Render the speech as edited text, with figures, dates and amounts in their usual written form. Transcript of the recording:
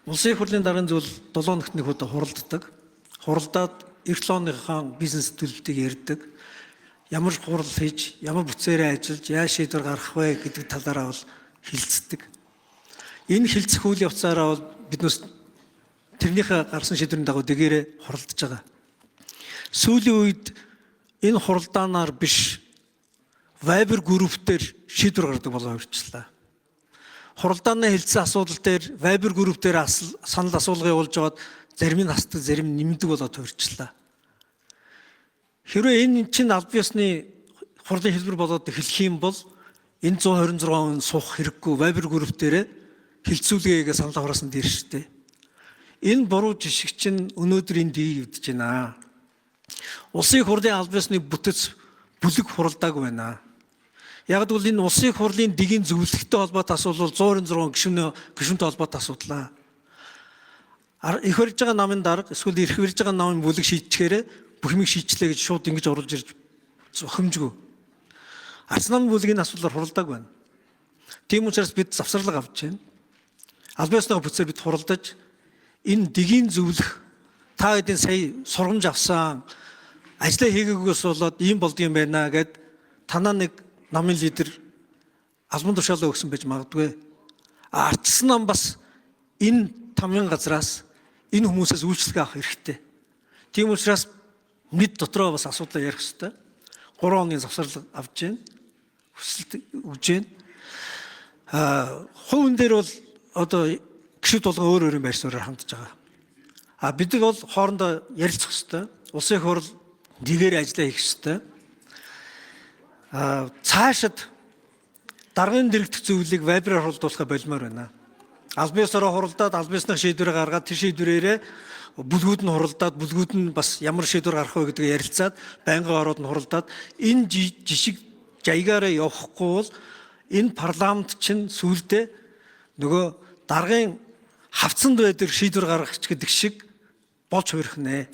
Улсын их хурлын даргын зүйл 7 хоногт нэг удаа хуралддаг. Хуралдаад эх 7 хоногийнхаа бизнес төлөвлөлтийг ярьдаг. Ямар хурал хийж, ямар бүтцээрээ ажиллаж, яаж шийдвэр гаргах вэ гэдэг талаараа бол хилцдэг. Энэ хилцэх үйл явцаараа бол биднээс тэрнийхээ гарсан шийдвэрийн дагуу дэгээрээ хуралдаж байгаа. Сүүлийн үед энэ хуралдаанаар биш Viber group дээр шийдвэр гаргадаг болоо хөрчлээ. Хуралдааны хэлцэн асуудал дээр Viber group дээр санал асуулга явуулж байгаад зарим нь хасдаг, зарим нь нэмдэг болоод хуурчлаа. Хэрвээ энэ чинь аль биесны хурлын хэлбэр болоод эхлэх юм бол энэ 126 хүн суух хэрэггүй, Viber group дээр хилцүүлгээгээ санал авахраас нь дээр штэ. Энэ буруу жишг чинь өнөөдөр энд дийгдэж байна. Улсын их хурлын аль биесны бүтэц бүлэг хуралдааг байна. Яг гэвэл энэ улсын их хурлын дэгийн зөвлөлттэй холбоотой асуудал 126 гишүүнтэй холбоотой асуудал. Их барьж байгаа намын дарга эсвэл эрх барьж байгаа намын бүлэг шийдчихээрээ бүх юмыг шийдчлээ гэж шууд ингэж оруулж ирж зохимжгүй. Арц намын бүлгийн асуудлаар хуралдааг байна. Тийм учраас бид завсарлага авч байна. Аль биесныхаа бүтцээр бид хуралдаж энэ дэгийн зөвлөх та хэдийн сая сургамж авсан ажлаа хийгээгүйс болоод ийм болдгийм байна гэд танаа нэг намын лидер албан тушаалаа өгсөн байж магадгүй. Ардчилсан нам бас энэ тамын газраас энэ хүмүүсээс үйлчлэг авах хэрэгтэй. Тийм учраас мэд дотроо бас асуудлаа ярих хэрэгтэй. 3 хоногийн завсарлага авч байна. Хүсэлт өгж байна. Хувь дээр бол одоо гişүүд болгон өөр өөрийн байр суурьаар хандж байгаа. А бид нар бол хоорондоо ярилцах хэрэгтэй. Улсын хурал нэгээр ажиллаа хийх хэрэгтэй. Цаашид даргын дэрэгдэх зөвлөлийг Viber-аар хуралдуулахаа болмоор байна. Аль биесороо хуралдаад, аль биесных шийдвэрээ гаргаад, тэр шийдвэрээрээ бүлгүүд нь хуралдаад, бүлгүүд нь бас ямар шийдвэр гаргах вэ гэдгийг ярилцаад, байнгын ороод нь хуралдаад, энэ жишг жаягаараа явахгүй бол энэ парламент чинь сүүлдээ нөгөө даргын хавцанд байдаг шийдвэр гаргах гэдэг шиг болж хувирах нэ.